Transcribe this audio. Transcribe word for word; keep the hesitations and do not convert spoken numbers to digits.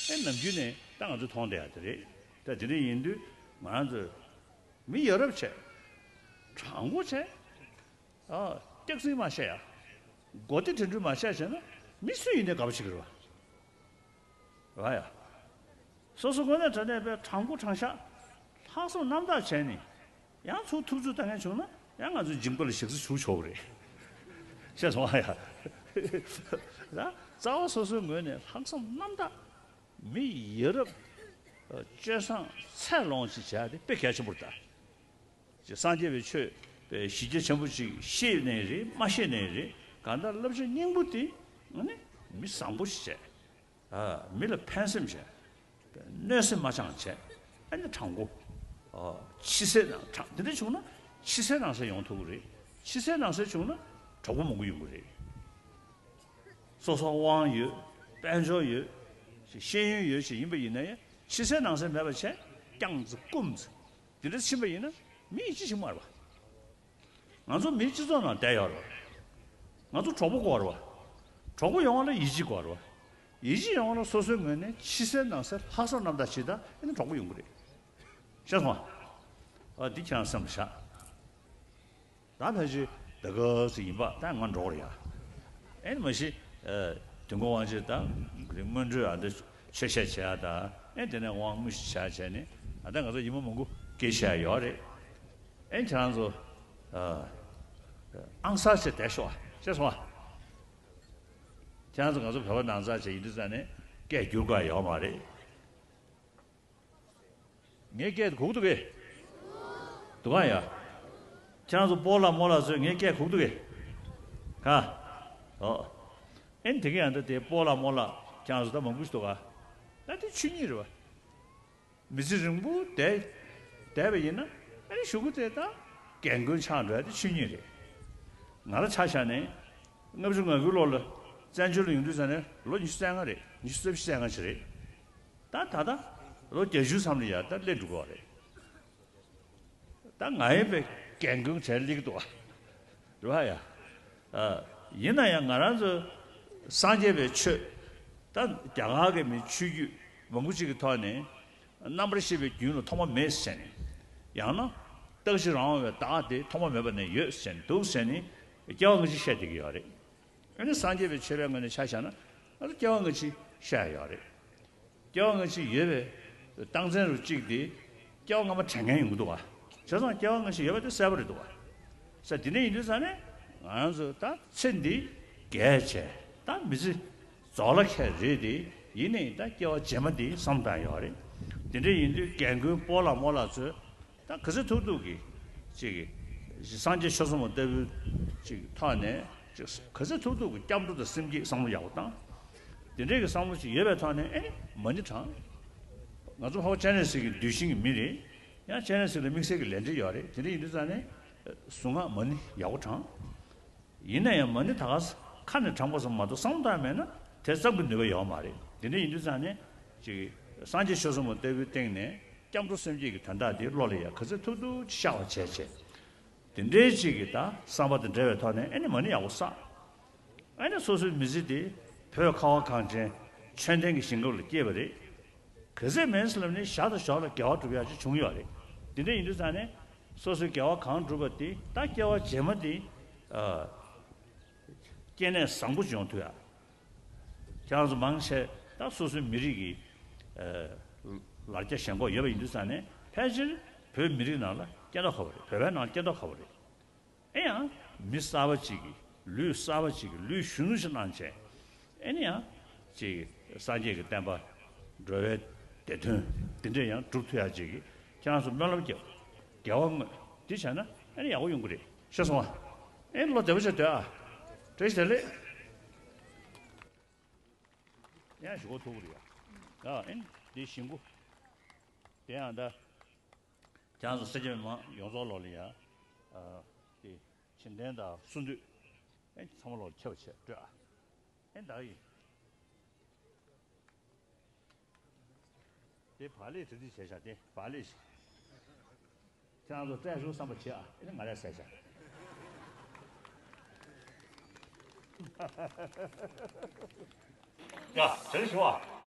ཨེ་ནམ་རྒྱུན་ནས་ད་ང་ཚོས་མཐོང་བསྡད་ཡ་དེ་རེད། ད་དེ་འདྲ་ཡིན་དུས་ང་རང་ཚོས་མི་ཡ་རབས་བྱས། དྲང་པོ་བྱས། ཨ། སྐྱག་རྫུན་མ་བཤད་ཡ། མགོ་བདེ་དྲན་འཕྲུལ་མ་བཤད་བྱས་ན་མི་སུ་ཡིན་ནའི་དགའ་པོ་བྱེད་ཀྱི་རེད་བ། རེད་བ་ཡ། སོ་སོ་དངོས་གནས་དྲང་གནས་པའི་དྲང་པོ་དྲང་བཞག་ལྷག་བསམ་རྣམ་དག་བྱས་ནས་ཡང་ཚུར་ཐུབ་ཚོད་བཏང་མཁན་བྱུང་ན་ཡང་ང་ཚོའི་མཇིང་པ་ལ་ཞག་རྩི་བྱུག་ཆོག་གི་རེད། ཤེས་སོང་ཨ་ཡ། ད་རྩ་བ་སོ་སོའི་ངོས་ནས་ལྷག་བསམ་རྣམ་དག་མི་ཡ་རབས་སྤྱོད་བཟང་ཚད་ལོངས་ཤིག་བྱས་ཏེ་དཔེ་གལ་ཆེན་པོ་རེད་ད། ཅེས་སངས་རྒྱས་པའི་ཆོས་པའི་གཞི་རྒྱ་ཆེན་པོ་ཅིག་ཤེས་ནའི་རེད། མ་ཤེས་ནའི་རེད། གང་ལྟར་བསླབ་བྱ་སྙིང་པོ་དེ་ནི་མི་བཟང་པོ་ཞིག་བྱས། ཨ། མི་ལ་ཕན་སེམས་བྱས། གནོད་སེམས་མ་བཅངས་བྱས། ཨ་ནི་དྲང་པོ། ཨ། ཕྱི་གསལ་ནང་དྲང་། འདི་འདྲ་བྱུང་ན་ཕྱི་གསལ་ནང་གསལ་ཡོང་ཐུབ་ཀྱི་རེད། ཕྱི་གསལ་ནང་གསལ་བྱུང་ན་གྲོགས་པོ་མང་པོ་ཡོང་གི་རེད། སོ་སོ་དབང་ཡོད། དཔལ་འབྱོར་ཡོད། ཤེས་ཡོན་ཡོད་ཞིག་ཡིན་པ་ཡིན་ན་ཡང་ཕྱི་གསལ་ནང་གསལ་མེད་པ་བྱས་རྐྱང་ཙི་སྐུམ་ཙི། དེ་འདྲ་ཕྱིན་པ་ཡིན་ན་མི་ཡིད་ཆེས་བྱེད་མ་རེད་པ། ང་ཚོ་མིའི་སྤྱི་ཚོགས་ནང་བསྡད་ཡོད་རེད། ང་ཚོ་གྲོགས་པོ་དགོས་རེད་པ། གྲོགས་པོ་ཡོང་བ་ལ་ཡིད་ཆེས་དགོས་རེད་པ། ཡིད་ཆེས་ཡོང་བ་ལ་སོ་སོའི་ངོས་ནས་ཕྱི་གསལ་ནང་གསལ་ལྷག་བསམ་རྣམ་དག་བྱེད་ད་ཨེ་ནི་གྲོགས་པོ་ཡོང་གི་རེད། ཤེས་སོང་ཨ། ཨ། འདི་ཁྱེད་རང་སེམས་ལ་བཞག་ད་ཕལ་ཆེར་ད་ག་ཟེ་ཡིན་པ་ད་ང་འགྲོ་གི་རེད་ཡ། ཨེ་ནི་མ་གཞི། ཨ། དུས་འཁོར་དབང་ཆེན་དང་སྔོན་འགྲོའི་ཨ་འདི་ཆོས་བཤད་བྱས་ཡ་ད། ཨེ་དེ་ནས་དབང་དངོས་གཞི་བྱས་བྱས་ནས་ཨ་ད་ང་ཚོ་ཉི་མ་མང་པོ་སྐད་ཆ་བཤད་ཡ་ཡོད་རེད། ཨེ་ཁྱེད་རང་ཚོ། ཨ། ཨང་གསར་བྱས་བསྡད་ཤོག་ཨ། ཤེས་སོང་ཨ། ཁྱེད་རང་ཚོ་ང་ཚོ་བོད་པ་ནང་ཚགས་བྱས་ཡིན་དུས་ཙང་ནས་སྐད་བསྒྱུར་དགོས་ཡ་ཡོད་མ་རེད། ངའི་སྐད་དེ་གོ་གི་འདུག་གས། འདུག་ག་ཡ། ཁྱེད་རང་ཚོ་སྤོ་ལགས་རྨོ་ལགས་ཚོས་ངའི་སྐད་གོ་གི་འདུག་གས། ག་ཨོ། ཨེ་ནི་དེ་ག་ཡང་ད་དེ་སྤོ་ལགས་རྨོ་ལགས་ཁྱེད་རང་ཚོ་ད་མང་པོ་ཞིག་འདུག་ག་ད་དེ་ཆོས་ཉིད་རེད་པ། མི་ཚེ་རིང་པོ་བསྡད་བསྡད་པ་ཡིན་ན་ཨེ་ནི་གཞུག་གུ་དེ་ད་རྒན་རྒོན་ཆགས་འགྲོ་ཡ་དེ་ཆོས་ཉིད་རེད། ང་རང་ཆ་བཞག་ནས་ལྔ་བཅུ་ང་དགུའི་ལོ་ལ་བཙན་བྱོལ་ལ་ཡོང་དུས་ཙང་ནས་ལོ་ཉི་ཤུ་རྩ་ལྔ་རེད། ཉི་ཤུ་རྩ་བཞི་རྩ་ལྔ་ཞིག་རེད། ད་ད་ལྟ་ལོ་བརྒྱད་ཅུའི་མཚམས་ལ་ཡ་ད་སླེབས་འགྲོ་གི་རེད། ད་ང་ཡིན་པའི་རྒན་རྒོན་གྲས་སླེབས་ཀྱི་འདུག་ཨ། རེད་པ་ཡ། ཨ། ཡིན་ན་ཡང་ང་རང་ཚོ་སངས་རྒྱས་པའི་ཆོས། ད་རྒྱ་གར་གྱི་མི་ཆོས་བརྒྱུད་མང་པོ་ཅིག་གི་ཐོག་ནས་རྣམ་པར་ཤེས་པའི་རྒྱུན་ལ་ཐོག་མ་མེད་ཟེར་ནས། ཡང་ན་རྟག་གཅིག་རང་དབང་བའི་བདག་དེ་ཐོག་མ་མེད་པ་ནས་ཡོད་ཟེར་ནས་འདུག་ཟེར་ནས་སྐྱེ་བ་སྔ་ཕྱི་བཤད་བསྡད་ཀྱི་ཡོད་རེད། ཨ་ནི་སངས་རྒྱས་པའི་ཆོས་པའི་ངོས་ནས་ཆ་བཞག་ན་ང་ཚོ་སྐྱེ་བ་སྔ་ཕྱི་བཤད་ཡོད་རེད། སྐྱེ་བ་སྔ་ཕྱི་ཡོད་པའི་རྟགས་མཚན་རུ་གཅིག་དེ་སྐྱེ་བ་སྔ་མ་དྲན་མཁན་ཡོང་གི་འདུག་ག་བྱས་ཙང་སྐྱེ་བ་སྔ་ཕྱི་ཡོད་པ་དེ་གསལ་པོ་རེད་འདུག་ག་ས་དེ་འདྲ་ཡིན་དུས་ཙང་ནས་ང་རང་ཚོ་ད་ཚེ་འདི་རྒས་བྱས་ད་མི་ཚེ་རྫོགས་ལ་ཁད་རེད་དེ། ཡིན་ནའི་ད་སྐྱེ་བ་རྗེས་མ་འདི་བསམ་བཏང་ཡོད་རེད། དེ་འདྲ་ཡིན་དུས་རྒན་རྒོན་སྤོ་ལགས་རྨོ་ལགས་ཚོས་ད་ག་ཚོད་ཐུབ་ཐུབ་ཀྱིས་ཅིག་སངས་རྒྱས་ཆོས་ཚོགས་མ་ལྟ་བུ་ཅིག་ཐོག་ནས་ཅིག་ག་ཚོད་ཐུབ་ཐུབ་ཀྱིས་སྐྱབས་འགྲོ་དང་སེམས་བསྐྱེད་བསམ་བློ་ཡག་པོ་བཏང་། དེ་འདྲའི་གི་བསམ་བློ་ཅིག་ཡོད་པའི་ཐོག་ནས་ཨེ་ནི་མ་ཎི་བགྲང་། ང་ཚོ་འཕགས་པ་སྤྱན་རས་གཟིགས་ཀྱི་གདུལ་ཞིང་གི་མི་རེད། ཡང་སྤྱན་རས་གཟིགས་ལ་དམིགས་བསལ་གྱི་ལས་འབྲེལ་ཡོད་རེད། དེ་འདྲ་ཡིན་དུས་ཙང་ནས་གཟུངས་སྔགས་མ་ཎི་ཡག་པོ་བགྲང་། ཡིན་ན་ཡང་མ་ཎི་ད་ག་ས་ཁ་ནས་བགྲངས་པ་ཙམ་མ་གཏོགས་བསམ་བློ་བཏང་མེད་ན་དེ་ཙམ་གྱི་ནུས་པ་ཡོད་མ་རེད། དེ་འདྲ་ཡིན་དུས་ཙང་ནས་ཅིག་སངས་རྒྱས་ཆོས་ཚོགས་མ་ལྟ་བུའི་སྟེང་ནས་སྐྱབས་འགྲོ་སེམས་བསྐྱེད་ཀྱི་དོན་དག་དེ་བློ་ལ་ཡ་ག་ཚོད་ཐུབ་ཐུབ་ཤར་བ་བྱས་བྱས། དེ་འདྲའི་ཅིག་གི་ད་བསམ་པ་དང་འབྲེལ་བའི་ཐོག་ནས་ཨེ་ནི་མ་ཎི་ཡག་པོ་བསགས། ཨ་ནི་སོ་སོའི་མི་ཚེ་དེ་བོད་ཁ་བ་གངས་ཅན་ཆོས་ལྡན་གྱི་ཞིང་ཁམས་ལ་སྐྱེས་པ་རེད། ག་ཚད་མིན་ཟེར་ལབ་ནས་ཞར་དང་ཞོར་ལ་དགེ་བ་སྒྲུབ་ཡག་ཅིག་བྱུང་ཡོད་རེད། དེ་འདྲ་ཡིན་དུས་ཙང་ནས་སོ་སོའི་དགེ་བ་གང་བསྒྲུབས་པ་དེ་ད་སྐྱེ་བ་རྗེས་མ་དེ་ཨ་སྐྱེ་གནས་བཟང་པོ་ཅིག་ཡོང་ཐུབ་ཡག་ཁྱེད་རང་ཚོ་མང་ཆེ་ད་སོ་སོའི་མི་རིགས་ཀྱི་ཨ་ལར་རྒྱ་ཞེན་ཁོག་ཡོད་པ་ཡིན་དུས་ཙང་ནས་ཕལ་ཆེར་བོད་མི་རིགས་ནང་ལ་སྐྱེ་མདོག་ཁ་པོ་རེད། བོད་པའི་ནང་ལ་སྐྱེ་མདོག་ཁ་པོ་རེད། ཨེ་ཡང་མི་གསར་པ་ཅིག་གིས་ལུས་གསར་པ་ཅིག་གིས་ལུས་གཞོན་ནུ་ཞིག་གནང་བྱས། ཨེ་ནི་ཡང་ཅིག་སངས་རྒྱས་ཀྱི་བསྟན་པ་འགྲོ་བའི་བདེ་དོན་འདི་འདྲ་ཡང་སྒྲུབ་ཐུབ་ཡག་ཅིག་གིས་ཁྱེད་རང་ཚོ་སྨོན་ལམ་རྒྱབ། དགེ་བ་བསྔོ། འདི་བྱས་ན་ཨེ་ནི་ཡག་པོ་ཡོང་གི་རེད། ཤེས་སོང་ཨ། ཨེ་ནི་བློ་བདེ་པོ་བྱས་སྡོད་ཨ། བཀྲ་ཤིས་བདེ་ལེགས། ཡང་ཞུ་གོ་ཐུབ་ཀྱི་རེད་ཡ། ཨ་ཨེ་ནི་འདི་ཞིང་ཁུ། དེ་ཡང་ད། ཁྱེད་རང་ཚོ་སེར་སྐྱ་མི་མང་ཡོངས་རྫོགས་ལོག་ལ་ཡ། ཨ་དེ་ཕྱི་འཐེན་དང་གསུང་འདུས། ཨེ་ཚང་མ་ལོག་ལ་ཁྱབ་པ་བྱས་སྤྲོད་ཨ། ཨེ་ད་ཡིན། དེ་བག་ལེབ་དེ་དུས་བྱས་བཞག་དེ་བག་ལེབ་ཞིག་ཁྱེད་རང་ཚོ་སྤྲད་ཤོག་བསམ་པ་བྱེད་ཨ། ཨེ་ནི་ང་རས་ཟས་བཞག་ཡ་དེར་ཞུ་ཨ།